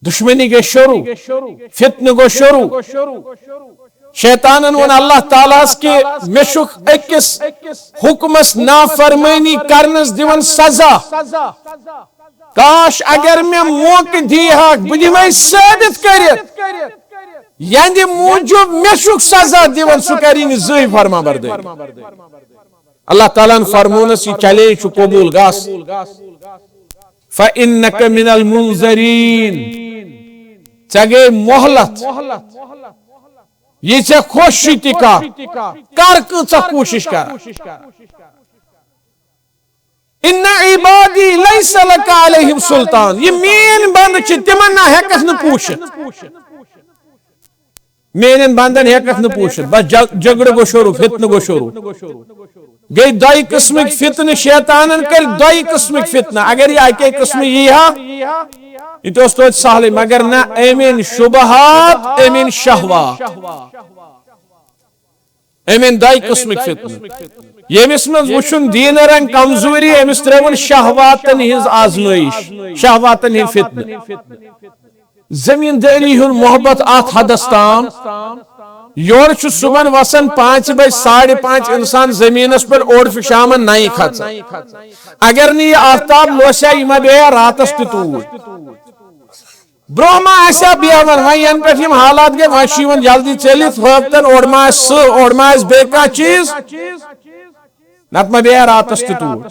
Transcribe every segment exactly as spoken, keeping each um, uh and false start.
دشمنی گٔے شروع، فتنہٕ گوٚو شروع۔ شیطانن ووٚن اللہ تعالیٰ ہس کہ مےٚ چھُکھ أکِس حکمس نافرمٲنی کرنس دِوان سزا۔ کاش اگر مےٚ موقعہٕ دی ہاکھ، بہٕ دِمے ثٲبت کٔرِتھ، یہندِ موٗجوٗب مےٚ چھُکھ سزا دِوان، سُہ کرِ نہٕ زٕہٕے فرما بردٲری۔ اللہ تعالیٰ ہن فرمونس، یہِ چیلنج چھُ قبول، گژھ۔ فَإِنَّكَ مِنَ الْمُنظَرِينَ۔ ژےٚ گٔے مۄہلت، یہِ ژےٚ خۄش چھُے تہِ کر، کر کۭژاہ کوٗشش کر۔ اِنَّ عِبَادِي لَيْسَ لَكَ عَلَيْهِمْ سُلْطَانٌ۔ یہِ میٲنۍ بندٕ چھِ، تِمن نہ ہٮ۪ککھ نہٕ پوٗشِتھ۔ میٲنٮ۪ن بندن ہٮ۪ککھ نہٕ پوٗشِتھ۔ بس جگ-، جگڑٕ گوٚو شروع، فتنہٕ گوٚو شروع۔ گٔے دۄیہِ قٕسمٕکۍ فتنہٕ، شیطانن کٔرۍ دۄیہِ قٕسمٕکۍ فتنہٕ۔ اگر یہِ اکے قٕسمہٕ یی ہا، یہِ تہِ اوس توتہِ سہلٕے، مگر نہ، أمۍ أنۍ شبہات، أمۍ أنۍ شہوات۔ أمۍ أنۍ دۄیہِ قٕسمٕکۍ فتنہٕ۔ ییٚمِس منٛز وٕچھُن دیٖنہٕ رنگ کمزوری، أمِس ترٲوٕن شہواتن ہٕنٛز آزمٲیش، شہواتن ہٕنٛدۍ فتنہٕ۔ زمیٖندٲری ہُنٛد محبت اتھ حدس تام، یورٕ چھُ صبحن وسان پانٛژِ بجہِ، ساڑِ پانٛژِ انسان زمیٖنس پٮ۪ٹھ، اورٕ چھُ شامن نَیہِ کھژان۔ اگر نہٕ یہِ آفتاب لوسہِ ہا، یہِ ما بیٚہہِ ہا راتس تہِ توٗرۍ۔ برونٛہہ ما آسہِ ہا بیٚہوان، وۄنۍ ینہٕ پٮ۪ٹھ یِم حالات گٔے، وۄنۍ چھُ یِوان جلدی ژٔلِتھ، ہٲفتن اوٚڑ ما آسہِ سٕہہ، اوٚڑ ما آسہِ بیٚیہِ کانٛہہ چیٖز۔ نتہٕ ما بیٚہہِ ہا راتس تہِ توٗرۍ۔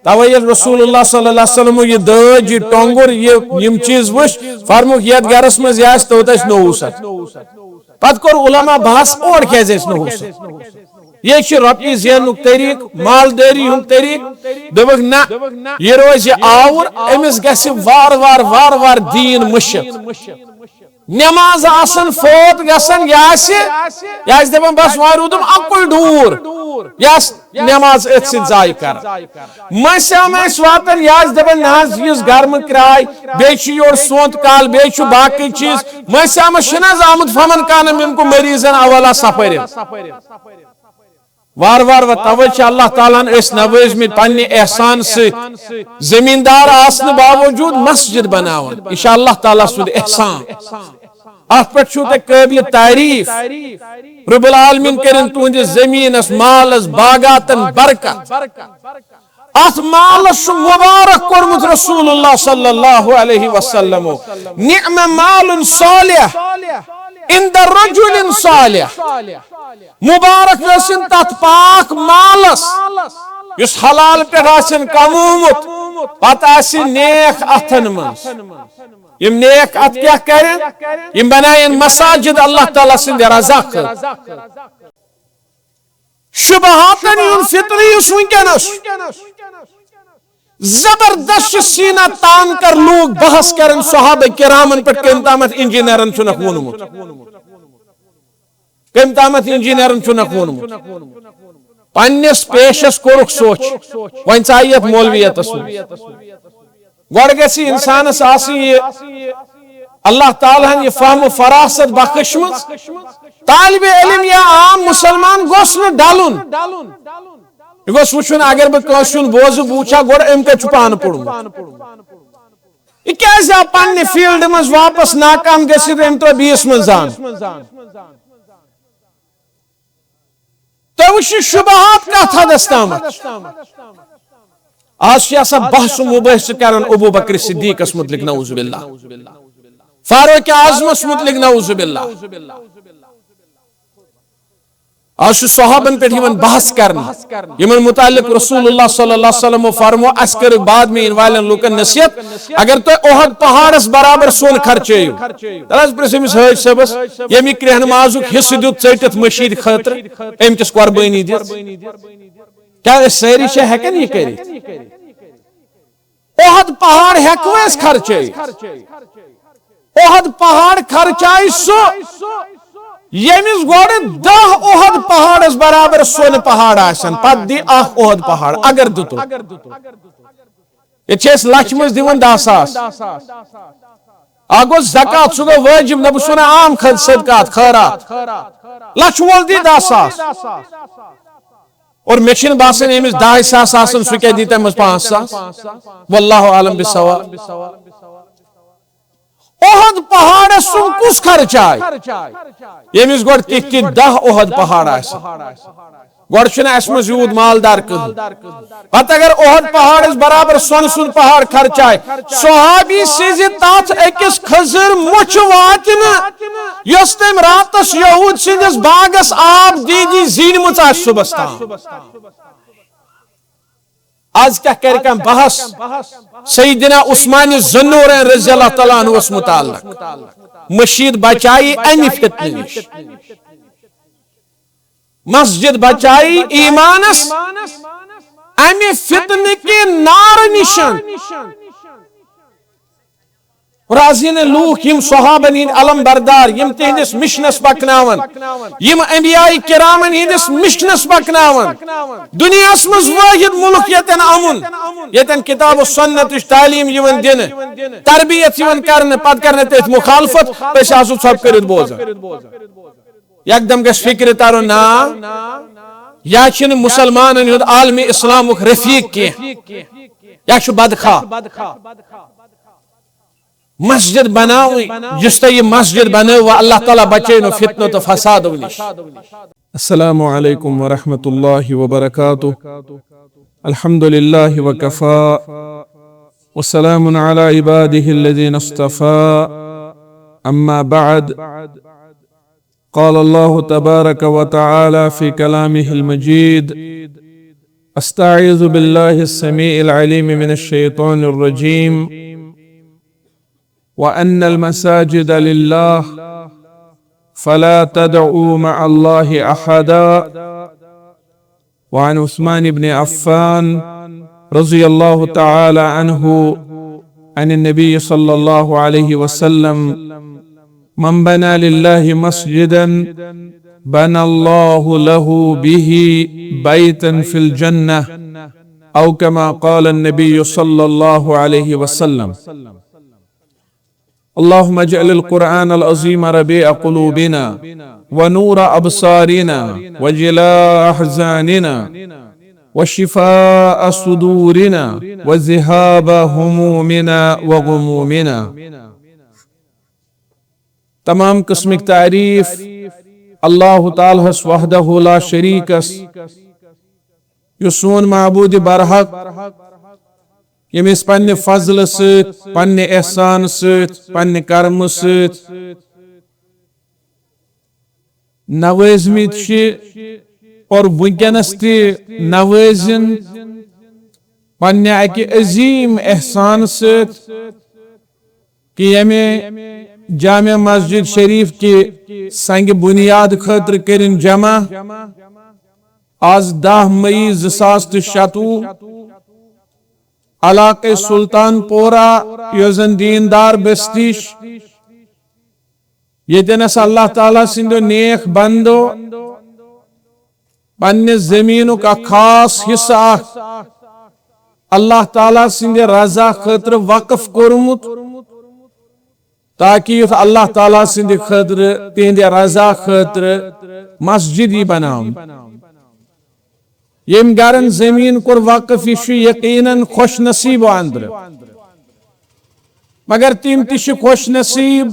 توے ییٚلہِ رسول اللہ صلی اللہ علیہ وسلمو یہِ دٲج، یہِ ٹۄنٛگُر، یہِ، یِم چیٖز وٕچھ، فرمووُکھ، یتھ گرس منٛز یہِ آسہِ، توٚت آسہِ نوٚو سر۔ پتہٕ کوٚر علماء بحث، اور کیازِ آسہِ نوٚو سر؟ یہِ چھُ رۄپیہِ زیننُک طریٖقہٕ، مالدٲری ہُنٛد طریٖقہٕ۔ دوٚپُکھ، نہ، یہِ روزِ آوُر، أمِس گژھِ وارٕ وارٕ، وارٕ وارٕ دیٖن مٔشِتھ۔ نماز آسن فوت گژھان، یہِ آسہِ، یہِ آسہِ دپان، بس وۄنۍ روٗدُم اکُے ڈوٗر، یہِ آسہِ نماز أتھۍ سۭتۍ ضایع کران۔ مٔنٛزۍ ہم ٲسۍ واتان، یہِ آسہِ دپان، نہ حظ، یُس گرمہٕ کرٛاے، بیٚیہِ چھُ یورٕ سونٛتھ کال، بیٚیہِ چھُ باقٕے چیٖز۔ مٔنٛزۍ ہم چھُنہٕ حظ آمُت، فمن کان منکم مریضا او علی سفر۔ وار وار و توے چھِ اللہ تعالیٰ ہن أسۍ نوٲزمٕتۍ پننہِ احسان سۭتۍ، زمیٖندار آسنہٕ باوجوٗد مسجد بناوان۔ یہِ چھِ اللہ تعالیٰ سُنٛد احسان۔ اتھ پٮ۪ٹھ چھُو تۄہہِ قٲبلِ تعریٖف۔ رب العالمین کٔرِن تُہنٛدِس زمیٖنس، مالس، باغاتن برکت۔ اتھ مالس چھُ مبارک کوٚرمُت رسول اللہ صلی اللہ علیہ وسلمو، نعم مال صالح عند رجل صالح۔ مبارک ٲسِن تتھ پاک مالس، یُس حلال پٮ۪ٹھ آسن کمومُت، پتہٕ آسہِ نیک اتھن منٛز۔ یِم نیک اتھ کیٛاہ کرن؟ یِم بناین مساجد اللہ تعالیٰ سٕنٛدِ رضا خٲطرٕ۔ شبہاتن ہُنٛد فتنہٕ یُس وٕنکیٚنس زبردست چھُ سیٖنہ تان کر لوٗکھ بحث کران صحابہ کرامن پٮ۪ٹھ، کٔمۍ تامتھ انجینئرن چھُنکھ ووٚنمُت، کٔمۍ تامتھ انجینئرن چھُنکھ ووٚنمُت۔ پننِس پیشس کوٚرُکھ سوچ، وۄنۍ ژاے یتھ مولویتس منٛز۔ گۄڈٕ گژھِ انسانس آسٕنۍ یہِ اللہ تعالیٰ ہن یہِ فہم و فراست بخشمٕژ۔ طالب علم یا عام مسلمان گوٚژھ نہٕ ڈلُن۔ یہِ گوٚژھ وٕچھُن، اگر بہٕ کٲنٛسہِ ہُنٛد بوزٕ، بہٕ وٕچھا گۄڈٕ أمۍ کتہِ چھُ پانہٕ پوٚرمُت۔ یہِ کیازِ آو پننہِ فیلڈ منٛز واپس ناکام گٔژھِتھ، أمۍ ترٲو بیٚیِس منٛز زان۔ تۄہہِ وٕچھِو شبہات کتھ حدس تامتھ۔ آز چھِ آسان بحث و مباحثہٕ کران ابو بکر صدیقس متعلق، نعوذ باللہ۔ فاروق اعظمس متعلق، نعوذ باللہ۔ آز چھُ صحابن پٮ۪ٹھ یِوان بحث کرنہٕ، یِمن متعلق رسول اللہ صلی اللہ علیہ وسلم فرمو، اسہِ کٔرٕکھ بعد میں یِنہٕ والٮ۪ن لوٗکن نصیحت، اگر تُہۍ احد پہاڑس برابر سۄن خرچٲیِو، تیٚلہِ حظ پرٛژھ أمِس حٲج صٲبس، ییٚمہِ کرٛیٚہنہٕ مازُک حصہٕ دیُت ژٔٹِتھ مٔشیٖد خٲطرٕ، أمۍ کِس قربٲنی دِژ۔ کیٛاہ أسۍ سٲری چھا ہٮ۪کان یہِ کٔرِتھ؟ احد پہاڑ ہٮ۪کوٕ أسۍ خرچٲیِتھ؟ احد پہاڑ خرچایہِ سُہ، ییٚمِس گۄڈٕ دَہ احد پہاڑس برابر سۄنہٕ پہاڑ آسن، پتہٕ دِ اکھ احد پہاڑ، اگر دِتُکھ۔ ییٚتہِ چھِ أسۍ لچھِ منٛز دِوان دَہ ساس۔ اکھ گوٚو زکات، سُہ گوٚو وٲجِب، نہ بہٕ چھُس وَنان عام خد-، صدقات، خٲرات۔ لچھ وول دی دَہ ساس۔ اور مےٚ چھِنہٕ باسان أمِس ڈاے ساس آسن، سُہ کیٛاہ دی تَمہِ منٛز پانٛژھ ساس؟ واللہ اعلم بالصواب۔ احد سُنٛد کُس خرچہ آے؟ ییٚمِس گۄڈٕ تِتھۍ تِتھۍ دَہ اُحد پہاڑ آسہِ۔ گۄڈٕ چھُنہٕ اَسہِ منٛز یوٗت مالدار کٕہٕنۍ۔ پتہٕ اگر اُحد پہاڑس برابر سۄنہٕ سُنٛد پہاڑ خرچہ آے، صحابی سٕنٛزِ تتھ أکِس کھٔزٕر مُچھِ واتہِ نہٕ، یۄس تٔمۍ راتس یہود سٕنٛدِس باغس آب دی دی زیٖنمٕژ آسہِ صُبحس تام۔ از کیٛاہ کرِ کانٛہہ بحث سیدنا عثمان ذی النورین رضی اللہ تعالیٰ عنہس متعلق؟ مشیت بچائی امہِ فتنہٕ نِش۔ مسجد بچائی ایمانس امہِ فتنہٕ کہِ نارٕ نِش۔ رازین لوٗکھ، یِم صحابن ہٕنٛدۍ علم بردار، یِم تِہنٛدِس مشنس پکناون، یِم انبیاء کرامن ہٕنٛدِس مشنس پکناون۔ دُنیاہس منٛز وٲحد مُلک ییٚتٮ۪ن امُن، ییٚتٮ۪ن کتاب و سنتٕچ تعلیٖم یِوان دِنہٕ، تربیت یِوان کرنہٕ، پتہٕ کرنہٕ تٔتھۍ مخالفت، أسۍ آسو ژھۄپہٕ کٔرِتھ بوزان۔ یکدم گژھِ فکرِ ترُن، نا، یا چھِنہٕ مسلمانن ہُنٛد عالمِ اسلامُک رفیق کینٛہہ، یا چھُ بدخواہ۔ مسجد بناوٕنۍ، یُس تۄہہِ یہِ مسجد بنٲو، اللہ تعالیٰ بچٲینو فتنہٕ تہٕ فسادو نِش۔ السلام عليكم ورحمة الله وبركاته. الحمد لله وكفى، وسلام على عباده الذين اصطفى. أما بعد، قال الله تبارك وتعالى في كلامه المجيد: أستعيذ بالله السميع العليم من الشيطان الرجيم، وأن المساجد لله فلا تدعوا مع الله أحدا. وعن عثمان بن عفان رضي الله تعالى عنه عن النبي صلى الله عليه وسلم: من بنى لله مسجدا بنى الله له به بيتا في الجنة، أو كما قال النبي صلى الله عليه وسلم. اللهم اجعل القرآن العظيم ربيع قلوبنا ونور أبصارنا وجلاء أحزاننا وشفاء صدورنا وذهاب همومنا وغمومنا. تمام قسمٕکۍ تعریٖف اللہ تعالیٰ ہس وحدہ لا شریٖکس، یُس سون معبوٗدِ برحق، ییٚمۍ أسۍ پننہِ فضلہٕ سۭتۍ، پننہِ احسان سۭتۍ، پننہِ کرمہٕ سۭتۍ نوٲزمٕتۍ چھِ اور وٕنکیٚنس تہِ نوٲزِن پننہِ اکہِ عظیٖم احسان سۭتۍ، کہ ییٚمہِ جامع مسجد شریف کہِ سنگ بنیاد خٲطرٕ کٔرِن جمع آز دَہ مئی زٕ ساس تہٕ شَتوُہ، علاقے سلطان پورہ، یۄس زن دیندار بستی چھِ، ییٚتٮ۪نس اللہ تعالیٰ سٕنٛدیو نیک بندو پننہِ زٔمیٖنُک اکھ خاص حصہٕ اکھ اللہ تعالیٰ سٕنٛدِ رضا خٲطرٕ وقف کوٚرمُت، تاکہ یُتھ اللہ تعالیٰ سٕنٛدِ خٲطرٕ، تِہنٛدِ رضا خٲطرٕ مسجد یی بناونہٕ۔ ییٚمۍ گرن زٔمیٖن کوٚر وقف، یہِ چھُ یقیناً خوش نصیٖبو اندرٕ، مگر تِم تہِ چھِ خوش نصیٖب،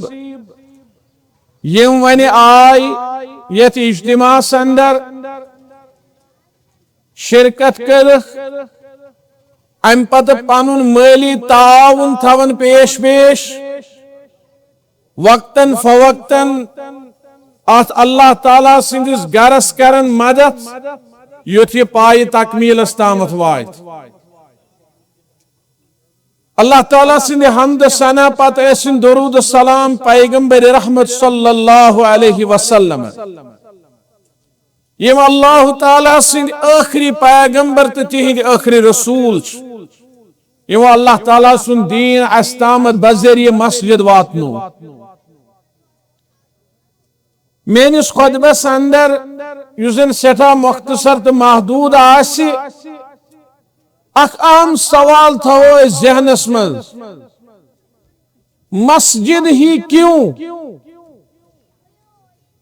یِم وۄنۍ آے یتھ اجتماعس اندر، شرکت کٔرٕکھ، امہِ پتہٕ پنُن مٲلی تعاوُن تھاوان پیش پیش، وقتاً فوقتاً اتھ اللہ تعالیٰ سٕنٛدِس گرس کران مدد، یُتھ یہِ پایہِ تکمیلس تامتھ واتہِ۔ اللہ تعالیٰ سٕنٛدِ حمد ثنا پتہٕ ٲسِن درود و سلام پیغمبر رحمت صلی اللہ علیہ وسلم، یِم اللہ تعالیٰ سٕنٛدِ ٲخری پیغمبر تہٕ تِہنٛدِ ٲخری رسول چھِ، یِمو اللہ تعالیٰ سُنٛد دین اسہِ تامتھ بذریعہ مسجد واتنو۔ میٲنِس خطبس اندر، یُس زن سٮ۪ٹھاہ مختصر تہٕ محدود آسہِ، اکھ اہم سوال تھاوو أسۍ ذہنس منٛز، مسجد ہی کیوں؟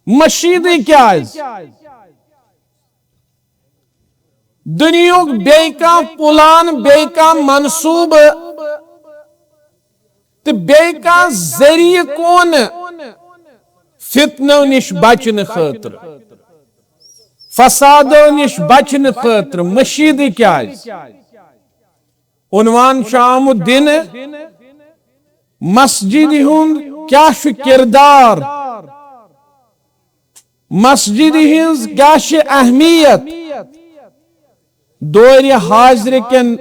مشیدٕے کیازِ؟ دُنیہُک بیٚیہِ کانٛہہ پلان، بیٚیہِ کانٛہہ منصوٗبہٕ تہٕ بیٚیہِ کانٛہہ ذٔریعہٕ کونہٕ فتنو نش بچنہٕ خٲطرٕ، فسادو نش بچنہٕ خٲطرٕ مشیدٕ کیازِ؟ عنوان چھُ آمُت دِنہٕ مسجدِ ہُنٛد کیاہ چھُ کردار، مسجدِ ہٕنٛز کیاہ چھِ اہمیت دورِ حاضرٕ کٮ۪ن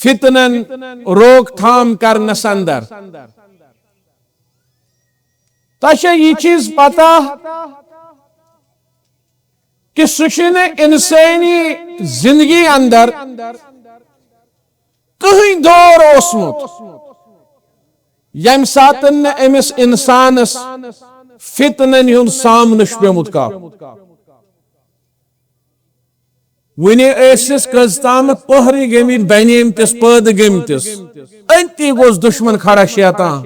فتنن روک تھام کرنس اندر۔ تۄہہِ چھا یہِ چیز پتہ کہ سُہ چھُنہٕ انسٲنی زندگی اندر کٕہٕنۍ دور اوسمُت، ییٚمہِ ساتہٕ نہٕ أمِس انسانس فتنن ہُنٛد سامنہٕ چھُ پیومُت کرُن۔ وُنہِ ٲسِس کٔژ تامَتھ پٔہرٕے گٔمٕتۍ، بَنیمتِس، پٲدٕ گٔمتِس۔ أتی گوٚژھ دُشمن کھڑا شیطان۔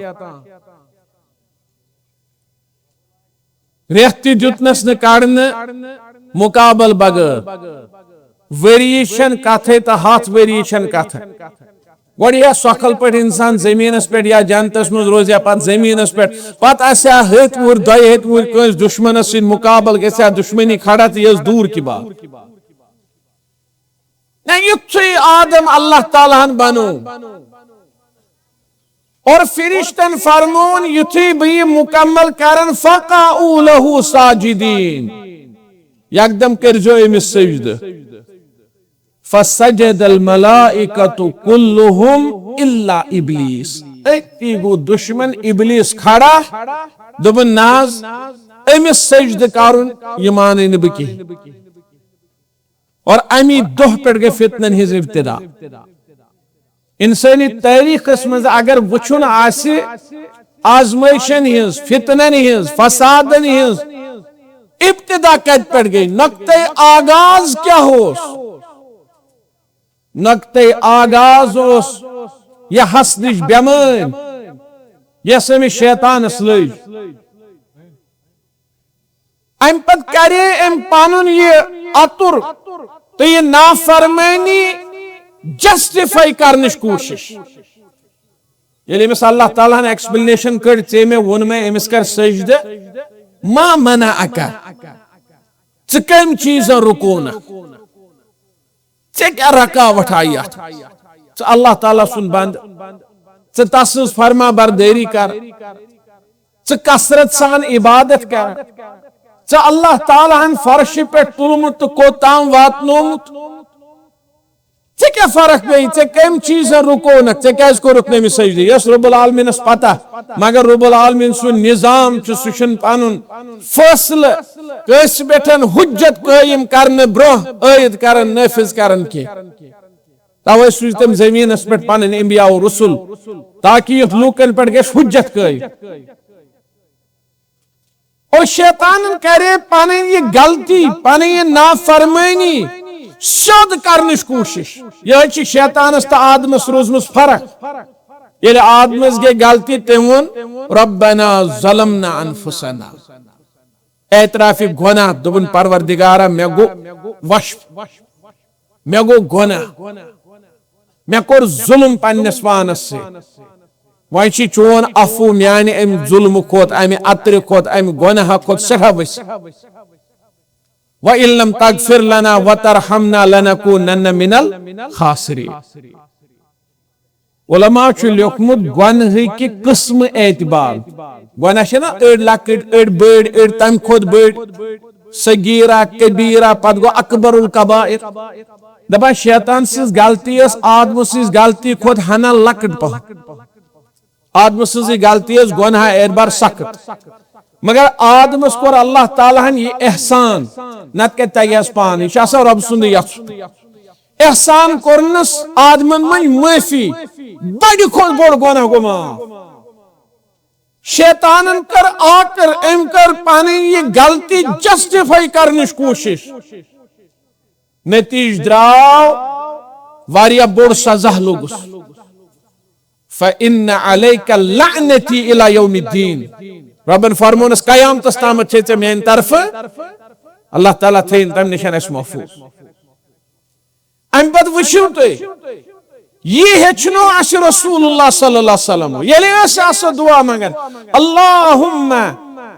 رٮ۪تھ تہِ دیُتنَس نہٕ کڑنہٕ مُقابل بغٲر۔ ؤری چھَنہٕ کتھے تہٕ ہتھ ؤری چھَنہٕ کتھے۔ گۄڈٕ یہِ سۄکھل پٲٹھۍ انسان زمینس پٮ۪ٹھ یا جنتس منٛز روزِ ہا پتہٕ زمینس پٮ۪ٹھ، پتہٕ آسہِ ہا ہیٚتۍ وُہٕرۍ، دۄیہِ ہیٚتۍ وُہٕرۍ کٲنٛسہِ دُشمنس سۭتۍ مُقابل، گژھِ ہا دُشمنی کھڑا تہٕ یہِ ٲس دوٗر کی بات۔ نہ، یُتھُے آدم اللہ تعالیٰ ہن بنوو اور فرشتن فرمون، یُتھُے بہٕ یہِ مُکمل کرن، فقعوا لہ ساجدین، یکدم کٔرزیو أمِس سجدٕ۔ فسجد الملائکۃ کلہم الا ابلیس۔ أتی گوٚو دُشمن ابلیس کھڑا، دوٚپُن، نہ حظ، أمِس سجدٕ کرُن، یہِ مانَے نہٕ بہٕ کِہیٖنۍ۔ اور امی دۄہ پٮ۪ٹھ گٔے فتنن ہٕنٛز ابتدا۔ انسٲنی تٲریخس منٛز اگر وٕچھُن آسہِ، آزمٲیشن ہٕنٛز، فتنن ہٕنٛز، فسادن ہٕنٛز ابتدا کتہِ پٮ۪ٹھ گٔے؟ نقطۂ آغاز کیٛاہ اوس؟ نقطۂ آغاز اوس یہِ حسدٕچ بٮ۪مٲرۍ، یۄس أمِس شیطانس لٔج۔ امہِ پتہٕ کرے أمۍ پنُن یہِ اَتُر تہٕ یہِ نافرمٲنی جسٹیفائی کرنٕچ کوٗشش۔ ییٚلہِ أمِس اللہ تعالیٰ ہن ایکسپلینیشن کٔر، ژےٚ مےٚ ووٚن مےٚ أمِس کر سجدٕ، ما منعک، ژٕ کٔمۍ چیٖزن رُکونکھ؟ ژےٚ کیٛاہ رکاوٹ آیہِ یتھ؟ ژٕ اللہ تعالیٰ سُنٛد بنٛدٕ، ژٕ تسٕنٛز فرما بردٲری کر، ژٕ کثرت سان عبادت کر، ژٕ اللہ تعالیٰ ہن فرشہِ پٮ۪ٹھ تُلمُت تہٕ کوٚت تام واتنومُت۔ ژےٚ کیٛاہ فرق پیٚیہِ؟ ژےٚ کَمہِ چیٖزن رُکونکھ؟ ژےٚ کیٛازِ کوٚرُتھ نہٕ أمِس سجدٕ؟ یہِ ٲس رب العالمینس پتہ، مگر رب العالمین سُنٛد نظام چھُ، سُہ چھُنہٕ پنُن فٲصلہٕ کٲنٛسہِ پٮ۪ٹھ حجت قٲیِم کرنہٕ برٛونٛہہ عٲید کران، نٲفذ کران کینٛہہ۔ توے سوٗزۍ تٔمۍ زٔمیٖنس پٮ۪ٹھ پنٕنۍ انبیاء و رسل، تاکہ یُتھ لوٗکن پٮ۪ٹھ گژھِ حجت قٲیِم۔ اور شیطانن کرے پنٕنۍ یہِ غلطی، پنٕنۍ یہِ نافرمٲنی سیوٚد کرنٕچ کوٗشش۔ یہے چھِ شیطانس تہٕ آدمس روٗزمٕژ فرق۔ ییٚلہِ آدمس گٔے غلطی، تٔمۍ ووٚن، ربنا ظلمنا انفسنا، اعتراف گۄناہ، دوٚپُن، پروردگارا، مےٚ گوٚو وشف، مےٚ گوٚو گۄناہ، مےٚ کوٚر ظلم پننِس پانس سۭتۍ۔ وۄنۍ چھِ چون عفو میانہِ امہِ ظلمہٕ کھۄتہٕ، امہِ عطرِ کھۄتہٕ، امہِ گۄناہ کھۄتہٕ سٮ۪ٹھاہ ؤسِتھ۔ وَإِن لَّمْ تَغْفِرْ لَنَا وَتَرْحَمْنَا لَنَكُونَنَّ مِنَ الْخَاسِرِينَ۔ علماء چھُ لیوٚکھمُت گۄنہٕکۍ قٕسمہٕ اعتبار۔ گۄناہ چھِنہ أڑۍ لۄکٕٹۍ، أڑۍ بٔڑۍ، أڑۍ تَمہِ کھۄتہٕ بٔڑۍ۔ صغیرہ، کبیرہ، پتہٕ گوٚو اکبر الکبائر۔ دپان شیطان سٕنٛز غلطی ٲس آدمہٕ سٕنٛز غلطی کھۄتہٕ ہنا لۄکٕٹ پہن۔ آدمہٕ سٕنٛزٕے غلطی ٲس گۄناہ اعتبار سخت۔ مگر آدمس کوٚر اللہ تعالیٰ ہن یہِ احسان، نتہٕ کتہِ تگہِ ہس پانہٕ، یہِ چھُ آسان رۄب سُنٛدٕے یژھُن۔ احسان کوٚرنس آدمن منٛز معٲفی، بڑِ کھۄتہٕ بوٚڑ گۄناہ گوٚو معاف۔ شیطانن کٔر آکر، أمۍ کٔر پنٕنۍ یہِ غلطی جسٹیفائی کرنٕچ کوٗشش۔ نتیجہ درٛاو واریاہ بوٚڑ سزا لوٚگُس۔ فَإِنَّ عَلَيْكَ لَعْنَتِي إِلَى يَوْمِ الدِّينِ۔ رۄبن فرمونس، قیامتس تامتھ چھے ژےٚ میانہِ طرفہٕ، اللہ تعالیٰ تھٲیِن تمہِ نِش اسہِ محفوظ۔ امہِ پتہٕ وٕچھِو تُہۍ، یہِ ہیٚچھنو اسہِ رسول اللہ صلی اللہ علیہ وسلم۔ ییٚلہِ أسۍ آسو دعا منٛگان، اللہم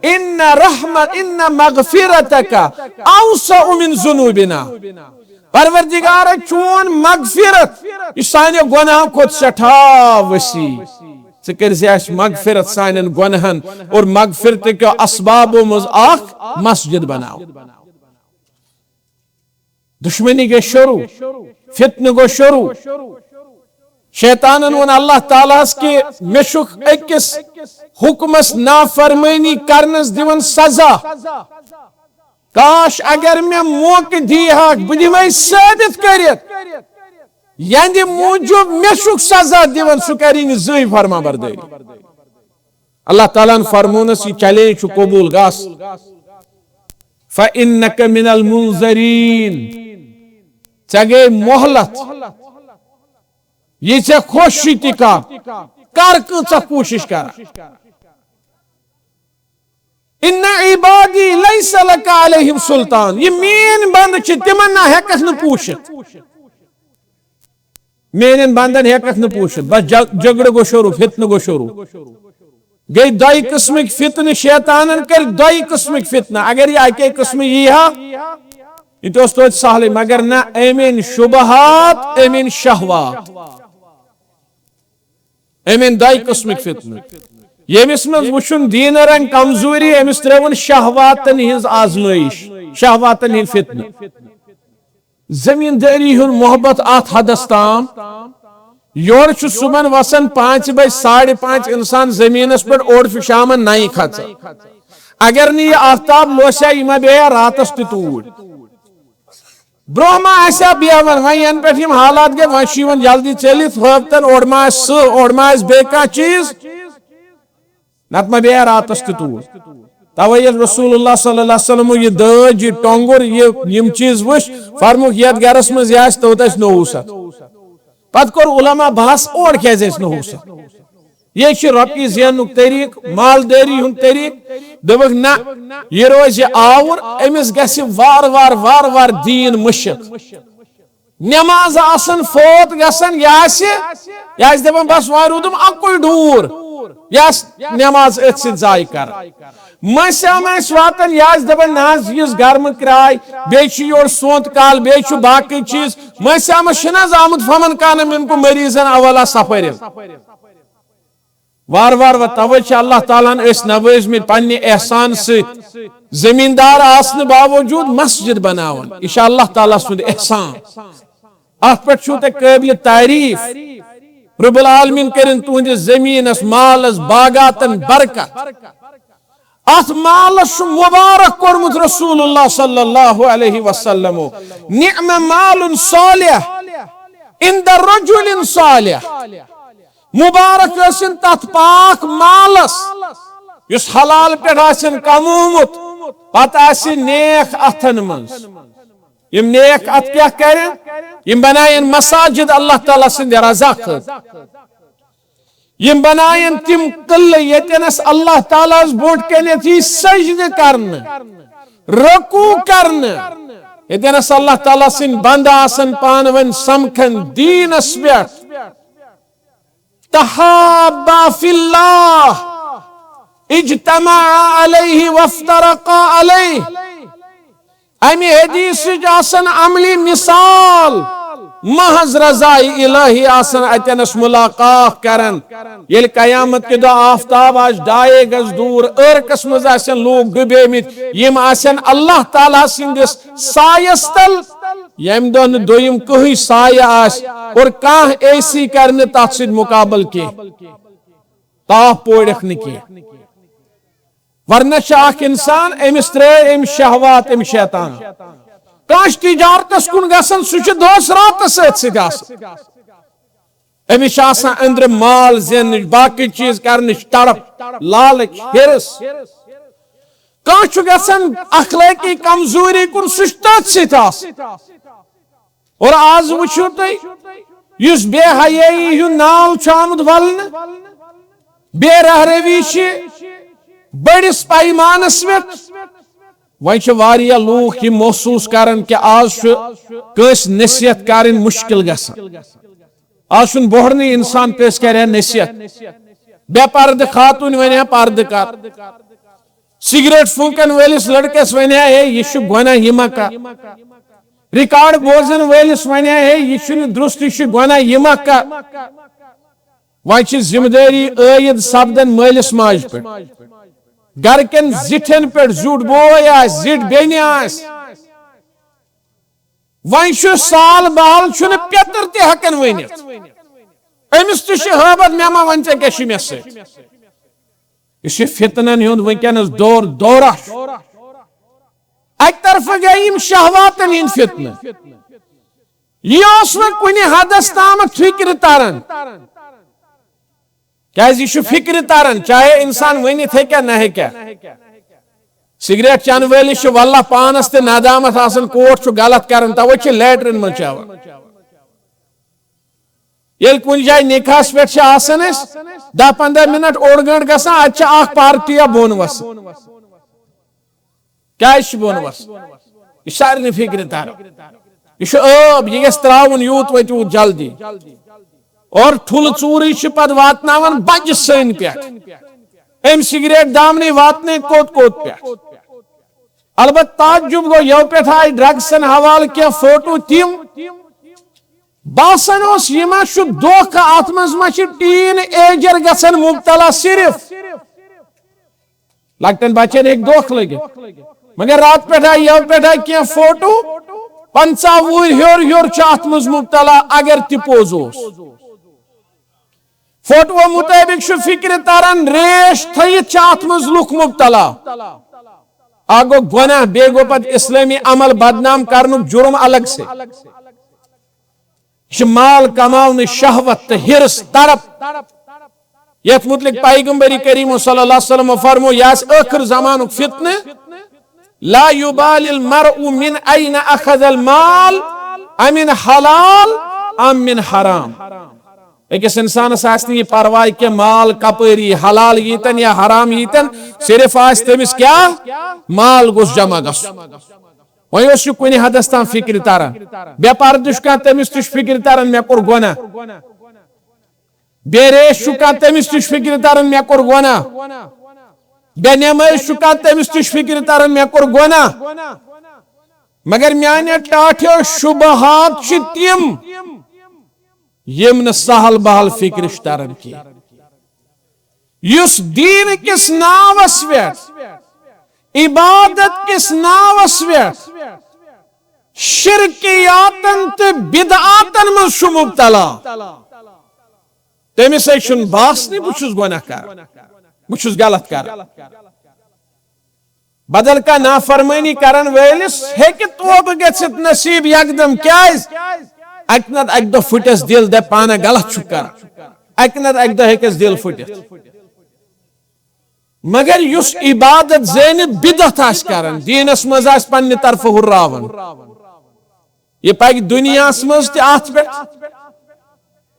ان رحمت، ان مغفرتک اوسع من ذنوبنا۔ پروردگارا، چون مغفرت، یہِ سانہِ گۄناہ کھۄتہٕ سٮ۪ٹھاہ وسیع۔ ژٕ کٔرۍ زِ اَسہِ مغفرت سانٮ۪ن گۄناہن اور مغفرت کیو اسبابو منٛز اکھ مسجد بناو۔ دشمنی گٔے شروع، فتنہٕ گوٚو شروع۔ شیطانن ووٚن اللہ تعالیٰ ہس کہ مےٚ چھُکھ أکِس حکمس نافرمٲنی کرنس دِوان سزا۔ کاش اگر مےٚ موقعہٕ دی ہاکھ، بہٕ دِمے ثٲبت کٔرِتھ، یہندِ موٗجوٗب مےٚ چھُکھ سزا دِوان، سُہ کرِ نہٕ زٕہٕے فرما بردٲری۔ اللہ تعالیٰ ہن فرمونس، یہِ چیلنج چھُ قبول، گژھ۔ فَإِنَّكَ مِنَ الْمُنظَرِينَ۔ ژےٚ گٔے مۄہلت، یہِ ژےٚ خۄش چھُے تہِ کر، کر کۭژاہ کوٗشش کر۔ ان عبادی لیس لک علیہم سلطان، یہِ میٲنۍ بندٕ چھِ، تِمن نہ ہٮ۪ککھ نہٕ پوٗشِتھ۔ میٲنٮ۪ن بندن ہٮ۪ککھ نہٕ پوٗشِتھ۔ بس جگ-، جگڑٕ گوٚو شروع، فتنہٕ گوٚو شروع۔ گٔے دۄیہِ قٕسمٕکۍ فتنہٕ، شیطانن کٔرۍ دۄیہِ قٕسمٕکۍ فتنہٕ۔ اگر یہِ اکے قٕسمہٕ یی ہا، یہِ تہِ اوس توتہِ سہلٕے، مگر نہ، أمۍ أنۍ شبہات، أمۍ أنۍ شہوات۔ أمۍ أنۍ دۄیہِ قٕسمٕکۍ فتنہٕ۔ ییٚمِس منٛز وٕچھُن دیٖنہٕ رنٛگ کمزوری، أمِس ترٲوٕن شہواتن ہٕنٛز آزمٲیش، شہواتن ہٕنٛدۍ فتنہٕ۔ زمیٖندٲری ہُنٛد محبت اتھ حدس تام، یورٕ چھُ صُبحن وسان پانٛژِ بجہِ، ساڑِ پانٛژِ انسان زمیٖنس پٮ۪ٹھ، اورٕ چھُ شامن نَیہِ کھژان۔ اگر نہٕ یہِ آفتاب لوسہِ ہا، یہِ ما بیٚہہِ ہا راتس تہِ توٗرۍ۔ برونٛہہ ما آسہِ ہا بیہوان، وۄنۍ ینہٕ پٮ۪ٹھ یِم حالات گٔے، وۄنۍ چھُ یِوان جلدی ژٔلِتھ ہٲفتن، اورٕ ما آسہِ سٕہہ، اورٕ ما آسہِ بیٚیہِ کانٛہہ چیٖز، نتہٕ ما بیہہِ ہا راتس تہِ توٗرۍ۔ توے ییٚلہِ رسول اللہ صلی اللہ علیہ وسلمو یہِ دٲج، یہِ ٹۄنٛگُر، یہِ، یِم چیٖز وٕچھ، فرمووُکھ، یتھ گرس منٛز یہِ آسہِ، توٚت آسہِ نوٚوُے سَتھ۔ پتہٕ کوٚر علماء بحث، اور کیازِ آسہِ نوٚوُے سَتھ؟ یہِ چھُ رۄپیہِ زیننُک طریٖقہٕ، مالدٲری ہُنٛد طریٖقہٕ۔ دوٚپُکھ، نہ، یہِ روزِ آوُر، أمِس گژھِ وارٕ وارٕ، وارٕ وارٕ دیٖن مٔشِتھ۔ نماز آسن فوت گژھان، یہِ آسہِ، یہِ آسہِ دپان، بس وۄنۍ روٗدُم اکُے ڈوٗر، یہِ آسہِ نماز أتھۍ سۭتۍ ضایع کران۔ مٔنٛزۍ ہم آسہِ واتان، یہِ آسہِ دپان، نہ حظ، یُس گرمہٕ کرٛاے، بیٚیہِ چھُ یورٕ سونٛتہٕ کال، بیٚیہِ چھُ باقٕے چیٖز۔ مٔنٛزۍ ہم چھُنہٕ حظ آمُت، فمن کان منکم مریضا او علی سفر۔ وار وار و توے چھِ اللہ تعالیٰ ہن أسۍ نوٲزمٕتۍ پننہِ احسان سۭتۍ۔ زمیٖندار آسنہٕ باوجوٗد مسجد بناوان، یہِ چھِ اللہ تعالیٰ سُنٛد احسان۔ اتھ پٮ۪ٹھ چھُو تۄہہِ قٲبلِ تعریٖف۔ رب العالمین کٔرِن تُہنٛدِس زمیٖنس، مالس، باغاتن برکت۔ اتھ مالس چھُ مبارک کوٚرمُت رسول اللہ صلی اللہ علیہ وسلمو، نعم مال صالح عند رجل صالح۔ مبارک ٲسِن تتھ پاک مالس، یُس حلال پٮ۪ٹھ آسن کمومُت، پتہٕ آسہِ نیک اتھن منٛز۔ یِم نیک اتھٕ کیٛاہ کرن؟ یِم بناین مساجد اللہ تعالیٰ سٕنٛدِ رضا خٲطرٕ۔ یِم بناین تِم قلعہٕ، ییٚتٮ۪نس اللہ تعالیٰ ہس برونٛٹھ کنٮ۪تھ یی سجدٕ کرنہٕ، رکوع کرنہٕ، ییٚتٮ۪نس اللہ تعالیٰ سٕنٛدۍ بندٕ آسن پانہٕ ؤنۍ سمکھن دیٖنس پٮ۪ٹھ۔ تحابا فی اللہ، اجتمعا علیہ وافترقا علیہ۔ امہِ حدیثٕچ آسن عملی مثال، محض رضائے الہی آسن اتنس ملاقات کران۔ ییٚلہِ قیامت کہِ دۄہ آفتاب آسہِ ڈایے گز دوٗر، عٲرقس منٛز آسن لوٗکھ ڈُبیمٕتۍ، یِم آسن اللہ تعالیٰ سٕنٛدِس سایس تل، ییٚمہِ دۄہ نہٕ دوٚیِم کٕہٕنۍ سایہِ آسہِ اور کانٛہہ اے سی کرِ نہٕ تتھ سۭتۍ مقابلہٕ کینٛہہ، تاپھ پورٮ۪کھ نہٕ کینٛہہ۔ ورنہ چھُ اکھ انسان، أمِس ترٲے أمۍ شہوات، أمۍ شیطان۔ کانٛہہ چھُ تجارتس کُن گژھان، سُہ چھُ دۄہس راتس سۭتۍ سۭتۍ آسان۔ أمِس چھِ آسان أنٛدرٕ مال زیننٕچ، باقٕے چیٖز کرنٕچ تڑپ، لالچ، حرص۔ کانٛہہ چھُ گژھان اخلٲقی کمزوری کُن، سُہ چھُ تٔتھۍ سۭتۍ آسان۔ اور آز وٕچھِو تُہۍ، یُس بے حیٲیی ہُنٛد ناو چھُ آمُت ولنہٕ، بے رہروی چھِ بٔڑِس پیمانس پٮ۪ٹھ۔ وۄنۍ چھِ واریاہ لوٗکھ یہِ محسوٗس کران کہِ آز چھُ کٲنٛسہِ نصیحت کرٕنۍ مُشکل گژھان۔ آز چھُنہٕ بوہرنٕے انسان کٲنٛسہِ کرِ ہا نصیحت۔ بے پردٕ خاتوٗن ونہِ ہا پردٕ کر۔ سگریٹ پھونکن وٲلِس لڑکس ونہِ ہا، ہے، یہِ چھُ گۄناہ، یہِ مہ کر۔ ریکارڈ بوزن وٲلِس ونہِ ہا، ہے، یہِ چھُنہٕ درست، یہِ چھُ گۄناہ، یہِ مہ کر۔ وۄنۍ چھِ ذمہٕ دٲری عٲید سپدان مٲلِس ماجہِ پٮ۪ٹھ، گرٕ کٮ۪ن زِٹھٮ۪ن پٮ۪ٹھ، زیُٹھ بوے آسہِ، زِٹھ بیٚنہِ آسہِ۔ وۄنۍ چھُ سال بحال، چھُنہٕ پیتر تہِ ہٮ۪کان ؤنِتھ۔ أمِس تہِ چھِ ہٲبتھ، مےٚ ما وَن ژےٚ کیٛاہ چھُ مےٚ سۭتۍ۔ یہِ چھُ فتنن ہُنٛد وٕنکیٚنَس دور، دورہ چھُ۔ اَکہِ طرفہٕ گٔے یِم شہواتن ہٕنٛدۍ فتنہٕ۔ یہِ اوس نہٕ کُنہِ حدس تامَتھ فِکرِ تران۔ کیازِ یہِ چھُ فِکرِ تران، چاہے انسان ؤنِتھ ہیٚکیا نہ ہیٚکیا۔ سگریٹ چٮ۪نہٕ وٲلِس چھُ واللہ پانس تہِ ندامت آسان، کوٹ چھُ غلط کران، توے چھِ لیٹرین منٛز چٮ۪وان۔ ییٚلہِ کُنہِ جایہِ نکاحس پٮ۪ٹھ چھِ آسان أسۍ، دَہ پنٛداہ منٹ، اوٚڑ گٲنٛٹہٕ گژھان، اتہِ چھِ اکھ پارٹی یا بۄن وسان۔ کیازِ چھِ بۄن وسان؟ یہِ چھِ سارنٕے فِکرِ تران۔ یہِ چھُ عٲب، یہِ گژھِ ترٛاوُن یوٗت وۄنۍ تیوٗت جلدی۔ اور ٹھُلہٕ ژوٗرٕے چھِ پتہٕ واتناوان بجہِ سٲنۍ پٮ۪ٹھ۔ أمۍ سگریٹ دامنٕے واتنٲے کوٚت کوٚت پٮ۪ٹھ۔ البتہ تعجب گوٚو، یَوٕ پٮ۪ٹھ آیہِ ڈرگسن حوالہٕ کینٛہہ فوٹو تِم۔ باسان اوس، یہِ ما چھُ دھوکہ، اتھ منٛز ما چھِ ٹین ایجر گژھان مبتلا صرف۔ لۄکٹٮ۪ن بچن ہیٚکہِ دھوکہ لٔگِتھ۔ مگر راتہٕ پٮ۪ٹھ آیہِ، یَوٕ پٮ۪ٹھ آیہِ کینٛہہ فوٹو، پنٛژاہ وُہٕرۍ ہیوٚر ہیوٚر چھُ اتھ منٛز مبتلا، اگر تہِ پوٚز اوس۔ فوٹوو مطٲبق چھُ فِکرِ تران، ریش تھٲیِتھ چھِ اتھ منٛز لُکھ مبتلا۔ اکھ گوٚو گۄناہ، بیٚیہِ گوٚو پتہٕ اسلٲمی عمل بدنام کرنُک جُرم الگ سے۔ یہِ چھِ مال کماونٕچ شہوت تہٕ حرص، تڑپ، یتھ متعلق پیغمبر کریم صلی اللہ علیہ وسلم فرمو، یہِ آسہِ ٲخر زمانُک فتنہٕ۔ لا یبال المرء من این اخذ المال، امن حلال ام من حرام۔ أکِس انسانس آسہِ نہٕ یہِ پرواے کینٛہہ، مال کپٲرۍ یی، حلال ییٖتن یا حرام ییٖتن، صرف آسہِ تٔمِس کیٛاہ؟ مال گوٚژھ جمع گژھُن۔ وۄنۍ اوس یہِ کُنہِ حدس تام فِکرِ تران۔ بے پردٕ چھُ کانٛہہ، تٔمِس تہِ چھُ فِکرِ تران، مےٚ کوٚر گۄناہ۔ بے ریش چھُ کانٛہہ، تٔمِس تہِ چھُ فِکرِ تران، مےٚ کوٚر گۄناہ۔ بے نمٲز چھُ کانٛہہ، تٔمِس تہِ چھُ فِکرِ تران، مےٚ کوٚر گۄناہ۔ مگر میانیو ٹاٹھیو شبہات چھِ تِم، یِم نہٕ سہل بہل فِکرِ چھِ تران کینٛہہ۔ یُس دیٖن کِس ناوس پٮ۪ٹھ، عبادت کِس ناوس پٮ۪ٹھ شرکیاتن تہٕ بدعاتن منٛز چھُ مبتلا، تٔمِس ہے چھُنہٕ باسنٕے بہٕ چھُس گۄناہ کران، بہٕ چھُس غلط کران۔ بدل کانٛہہ نافرمٲنی کرن وٲلِس ہیٚکہِ توبہٕ گٔژھِتھ نصیب یکدم۔ کیازِ؟ اکہِ نتہٕ اکہِ دۄہ پھُٹٮ۪س دِل، دپہِ پانہ غلط چھُ کران، اکہِ نتہٕ اکہِ دۄہ ہیٚکٮ۪س دِل پھُٹِتھ۔ مگر یُس عبادت زٲنِتھ بدعت آسہِ کران، دیٖنس منٛز آسہِ پننہِ طرفہٕ ہُراوان، یہِ پکہِ دُنیاہس منٛز تہِ اتھ پٮ۪ٹھ،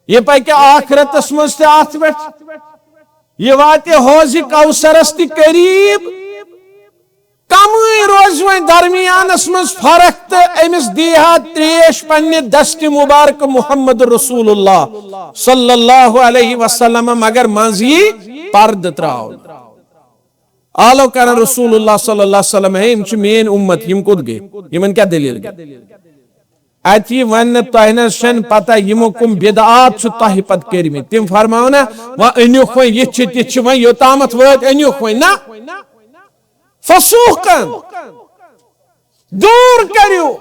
یہِ پکہِ آخرتس منٛز تہِ اتھ پٮ۪ٹھ، یہِ واتہِ حوضِ کوثرس تہِ قریب۔ کمٕے روزِ وۄنۍ درمیانس منٛز فرق تہٕ أمِس دیٖہا تریش پننہِ دستِ مبارک محمد رسول اللہ صلی اللہ علیہ وسلم، مگر منٛز یی پردٕ تراونہٕ۔ آلو کران رسول اللہ صلی اللہ علیہ وسلم، ہے، یِم چھِ میٲنۍ اُمت، یِم کوٚت گٔے؟ یِمن کیٛاہ دٔلیٖل گٔے؟ اتہِ یی وننہٕ، تۄہہِ نہ حظ چھنہٕ پتہ یِمو کٕم بدعات چھِ تۄہہِ پتہٕ کٔرمٕتۍ۔ تِم فرماونا، وۄنۍ أنِوکھ وۄنۍ، یِتھ چھِ تِتھ چھِ، وۄنۍ یوٚتامتھ وٲتۍ، أنِوکھ وۄنۍ۔ نہ، فسوقن، دوٗر کٔرِو۔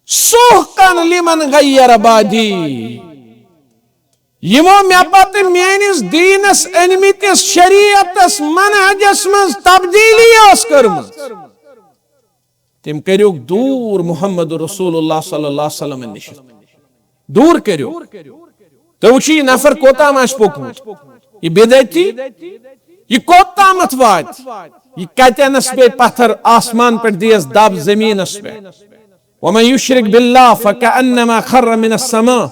سوقن لمن غیر بعدی۔ یِمو مےٚ پتہٕ میٲنِس دیٖنس أنمٕتِس شریعتس منہجس منٛز تبدیٖلی ٲس کٔرمٕژ، تِم کٔرِو دوٗر محمد رسول اللہ صلی اللہ علیہ وسلم نِش۔ دوٗر کٔرِو۔ تُہۍ وٕچھِو، یہِ نفر کوٚت تام آسہِ پوٚکمُت، یہِ بدعتی، یہِ کوٚت تامَتھ واتہِ؟ یہِ کَتٮ۪نَس پیٚیہِ پَتھر آسمان پٮ۪ٹھ، دِیَس دَب زٔمیٖنَس پٮ۪ٹھ؟ وَمَن یُشرِک بِاللہ فَکَأَنَّمَا خَرَّ مِنَ السَّمَاءِ۔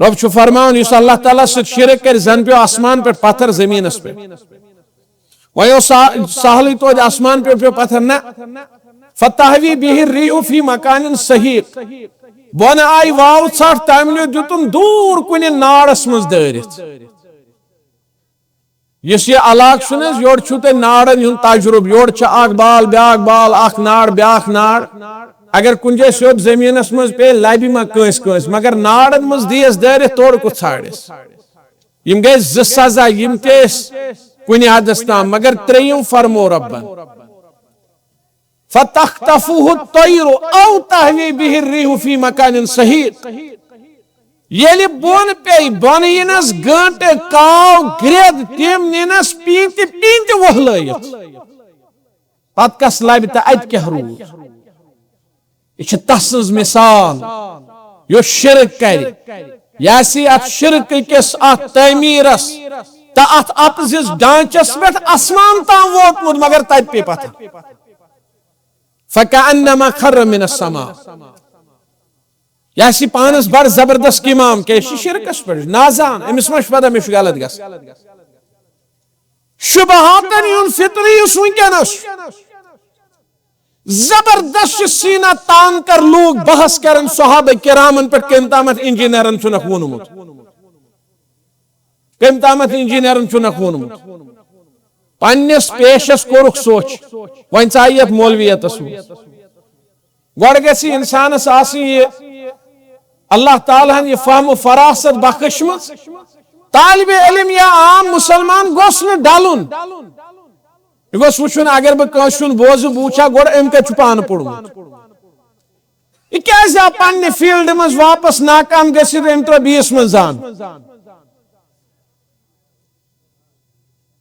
رۄب چھُ فرماوان، یُس اللہ تعالیٰ سۭتۍ شرک کرِ، زَن پیوٚو آسمان پٮ۪ٹھ پَتھر زٔمیٖنَس پٮ۪ٹھ۔ وۄنۍ اوس سا-، سہلٕے توتہِ آسمان پٮ۪ٹھ پیوٚو پَتھر، نہ۔ فَتَہْوِي بِهِ الرِّيحُ فِي مَكَانٍ سَحِيقٍ۔ بۄنہٕ آیہِ واو ژھٹھ، تَمہِ لیو دیُتُن دوٗر کُنہِ نارَس منٛز دٲرِتھ۔ یُس یہِ علاقہٕ چھُنہٕ حظ، یورٕ چھُو تۄہہِ نارن ہُنٛد تجرُبہٕ، یورٕ چھُ اکھ بال، بیاکھ بال، اکھ نار، بیاکھ نار۔ اگر کُنہِ جایہِ سیوٚد زٔمیٖنَس منٛز پیٚیہِ، لَبہِ ما کٲنٛسہِ کٲنٛسہِ، مگر نارن منٛز دیس دٲرِتھ تورٕ کُس ژھانٛڈٮ۪س؟ یِم گٔے زٕ سزا، یِم تہِ ٲسۍ کُنہِ حدس تام، مگر ترٛیٚیِم فرموو رۄبن، "فتخطفه الطير أو تهوي به الريح في مكان سحيق۔" ییٚلہِ بۄن پیٚیہِ، بۄنہٕ یِنَس گٲنٛٹہٕ، کاو، گرٛٮ۪د، تِم نِنَس پیٖنتہِ پیٖنتہِ وۄہلٲیِتھ۔ پتہٕ کس لبہِ تہٕ اتہِ کیٛاہ روٗد؟ یہِ چھِ تسٕنٛز مثال، یُس شرک کرِ۔ یہِ آسہِ اتھ شرکہٕ کِس، اتھ تعمیٖرس تہٕ اتھ اپزِس ڈانچس پٮ۪ٹھ آسمان تام ووتمُت، مگر تتہِ پیٚیہِ پتھر۔ فکأنما خر من السماء۔ یہِ آسہِ پانس بڑ زبردست امام، کیٛازِ چھِ شرکس پٮ۪ٹھ نازان، أمِس ما چھُ پتہ مےٚ چھُ غلط گژھان؟ شبہاتن ہُنٛد فطری یُس وٕنکیٚنس زبردست چھُ، سینا تان کر لوٗکھ بحث کران صحابہ کرامن پٮ۪ٹھ، کٔمۍ تامتھ انجینئرن چھُنکھ ووٚنمُت، کٔمۍ تامتھ انجینئرن چھُنکھ ووٚنمُت۔ پننِس پیشس کوٚرُکھ سوچ، وۄنۍ ژاے یتھ مولویتس منٛز۔ گۄڈٕ گژھِ انسانس آسٕنۍ یہِ اللہ تعالیٰ ہن یہِ فہم و فراست بخشمٕژ، طالب علم یا عام مسلمان گوٚژھ نہٕ ڈلُن۔ یہِ گوٚژھ وٕچھُن، اگر بہٕ کٲنٛسہِ ہُنٛد بوزٕ، بہٕ وٕچھا گۄڈٕ أمۍ کتہِ چھُ پانہٕ پوٚرمُت۔ یہِ کیٛازِ آو پننہِ فیلڈ منٛز واپس ناکام گٔژھِتھ، أمۍ ترٛوو بیٚیِس منٛز زان؟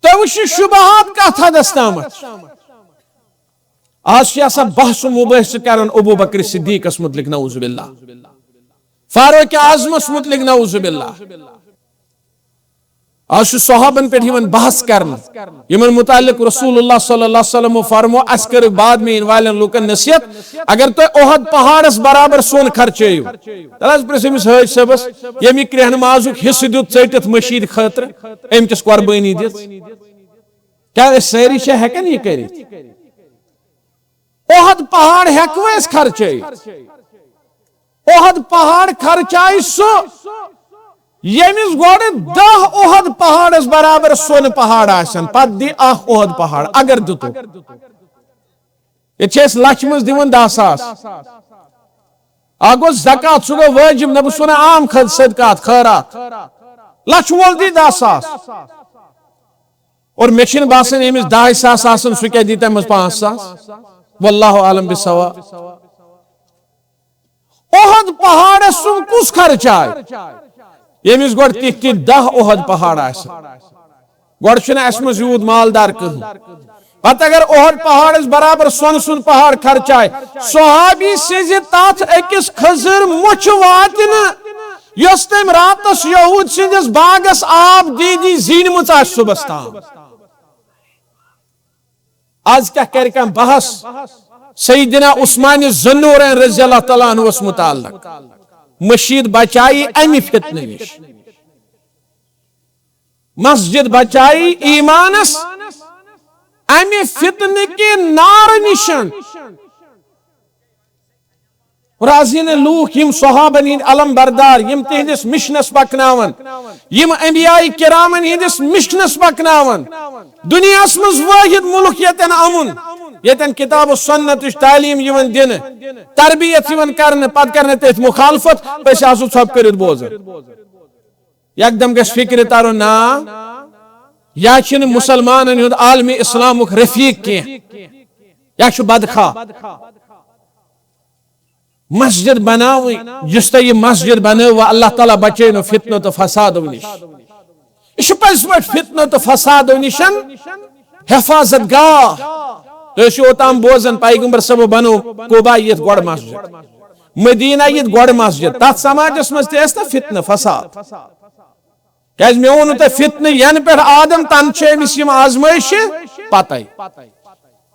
تُہۍ وٕچھِو شبہات کتھ حدس تامتھ۔ آز چھِ آسان بحث و مباحثہٕ کران ابو بکر صدیقس متعلق، نعوذ باللہ، فاروق اعظمس متعلق، نعوذ باللہ۔ آز چھُ صحابن پٮ۪ٹھ یِوان بحث کرنہٕ، یِمن متعلق رسول اللہ صلی اللہ علیہ وسلم فرمو، اسہِ کٔرٕکھ بعد میں یِنہٕ والٮ۪ن لوٗکن نصیحت، اگر تُہۍ احد پہاڑس برابر سۄن خرچٲیِو، تیٚلہِ حظ پرٛژھ أمِس حٲج صٲبس، ییٚمہِ کرٛیٚہنہٕ مازُک حصہٕ دیُت ژٔٹِتھ مٔشیٖد خٲطرٕ، أمۍ کِس قۄربٲنی دِژ۔ کیٛاہ أسۍ سٲری چھا ہٮ۪کان یہِ کٔرِتھ؟ احد پہاڑ ہٮ۪کوٕ أسۍ خرچٲیِتھ؟ احد پہاڑ خرچایہِ سُہ، ییٚمِس گۄڈٕ دَہ احد پہاڑس برابر سۄنہٕ پہاڑ آسن، پتہٕ دِ اکھ احد پہاڑ، اگر دِتُکھ۔ ییٚتہِ چھِ أسۍ لچھِ منٛز دِوان دَہ ساس۔ اکھ گوٚو زکوٰۃ، سُہ گوٚو وٲجِب، نہ بہٕ چھُس وَنان عام خد-، صدقات، خٲرات۔ لچھ وول دی دَہ ساس۔ اور مےٚ چھِنہٕ باسان أمِس ڈاے ساس آسان، سُہ کیٛاہ دی تَمہِ منٛز پانٛژھ ساس؟ واللہ عالم بالصواب۔ احد پہاڑس سُم کُس خرچ آے؟ ییٚمِس گۄڈٕ تِتھۍ تِتھۍ دَہ احد پہاڑ آسن۔ گۄڈٕ چھُنہٕ اَسہِ منٛز یوٗت مالدار کٕہٕنۍ۔ پتہٕ اگر احد پہاڑس برابر سۄنہٕ سُنٛد پہاڑ خرچ آے، صحابی سٕنٛزِ تتھ أکِس کھٔزٕر مۄچھِ واتہِ نہٕ، یۄس تٔمۍ راتس یہود سٕنٛدِس باغس آب دی دی زیٖنمٕژ آسہِ صُبحس تام۔ از کیٛاہ کرِ کانٛہہ بحث سیدنا عثمان ذی النورین رضی اللہ تعالیٰ عنہس متعلق؟ مشیت بچایی امہِ فتنہٕ نِش۔ مسجد بچایی ایمانس امہِ فتنہٕ کہِ نارٕ نِشن۔ رازینہٕ لوٗکھ، یِم صحابن ہٕنٛدۍ علم بردار، یِم تِہنٛدِس مشنس پکناون، یِم انبیاء کرامن ہٕنٛدِس مشنس پکناون۔ دُنیاہس منٛز وٲحد مُلک ییٚتٮ۪ن امُن، ییٚتٮ۪ن کتاب و سنتٕچ تعلیٖم یِوان دِنہٕ، تربیت یِوان کرنہٕ، پتہٕ کرنہٕ تٔتھۍ مخالفت، أسۍ آسو ژھۄپہٕ کٔرِتھ بوزان۔ یکدم گژھِ فکرِ ترُن، نا، یا چھِنہٕ مسلمانن ہُنٛد عالمِ اسلامُک رفیق کینٛہہ، یا چھُ بدخواہ۔ مسجد بناوٕنۍ، یُس تۄہہِ یہِ مسجد بنٲو، اللہ تعالیٰ بچٲینو فتنہٕ تہٕ فسادو نِش۔ یہِ چھُ پٔزۍ پٲٹھۍ فتنہٕ تہٕ فسادو نِشن حفاظت گاہ۔ تُہۍ ٲسِو اوتام بوزان، پیغمبر صٲبو بنوو قبا یِتھ گۄڈٕ مسجد، مدینہ یِتھ گۄڈٕ مسجد۔ تتھ سماجس منٛز تہِ ٲسۍ نا فتنہٕ فساد۔ کیازِ مےٚ ووٚنوٕ تۄہہِ، فتنہٕ ینہٕ پٮ۪ٹھ آدم تنہٕ چھِ أمِس یِم آزمٲیشہِ پتے۔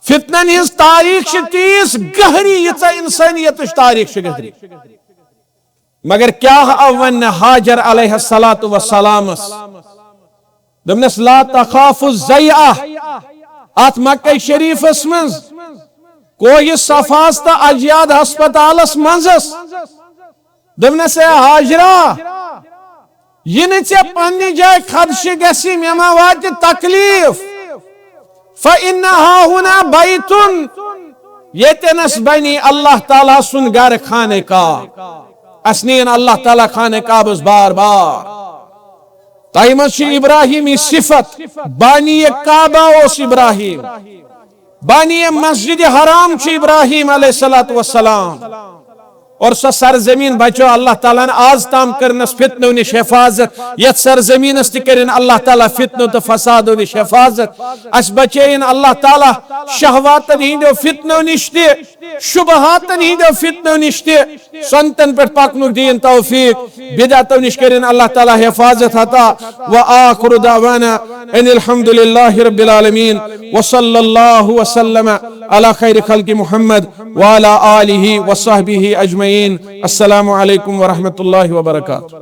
فتنن ہٕنٛز تاریخ چھِ تیٖژ گہری، ییٖژاہ انسٲنیتٕچ تاریخ چھِ گہری۔ مگر کیٛاہ آو وننہٕ ہاجر علیہ الصلوۃ والسلامس؟ دوٚپنس، "لا تخاف الضیعہ۔" اتھ مکہ شریفس منٛز، کوہ صفاہس تہٕ اجیاد ہسپتالس منٛزس۔ دوٚپنس، "اے ہاجرہ، یہِ نہٕ ژےٚ پننہِ جایہِ خدشہِ گژھِ، مےٚ ما واتہِ تکلیف۔ فإن ها هنا بيت، ییٚتٮ۪نس بنی اللہ تعالیٰ سُنٛد گرٕ خانہ کعبہ۔ اسہِ نِیِن اللہ تعالیٰ خانہ کعبس بار بار۔ تۄہہِ منٛز چھِ ابراہیمی صفت، بانی کعبہ اوس ابراہیم، بانی مسجد حرام چھُ ابراہیم علیہ الصلوۃ والسلام۔ اور سۄ سرزمین بچو اللہ تعالیٰ ہن آز تام کرنس فتنو نش حفاظت، یتھ سرزمینس تہِ کرن اللہ تعالیٰ فتنو تہٕ فسادو نش حفاظت۔ اسہِ بچٲیِن اللہ تعالیٰ شہواتن ہٕنٛدیو فتنو نش تہِ، شبہاتن ہٕنٛدیو فتنو نش تہِ۔ سنتن پٮ۪ٹھ پکنُک دین توفیق، بدعتو نش کرن اللہ تعالیٰ حفاظت عطا۔ وآخر دعوانا ان الحمد لله رب العالمين، وصلى الله وسلم على خير خلق محمد وعلى آله وصحبه أجمعين۔ السلام عليكم ورحمة الله وبركاته۔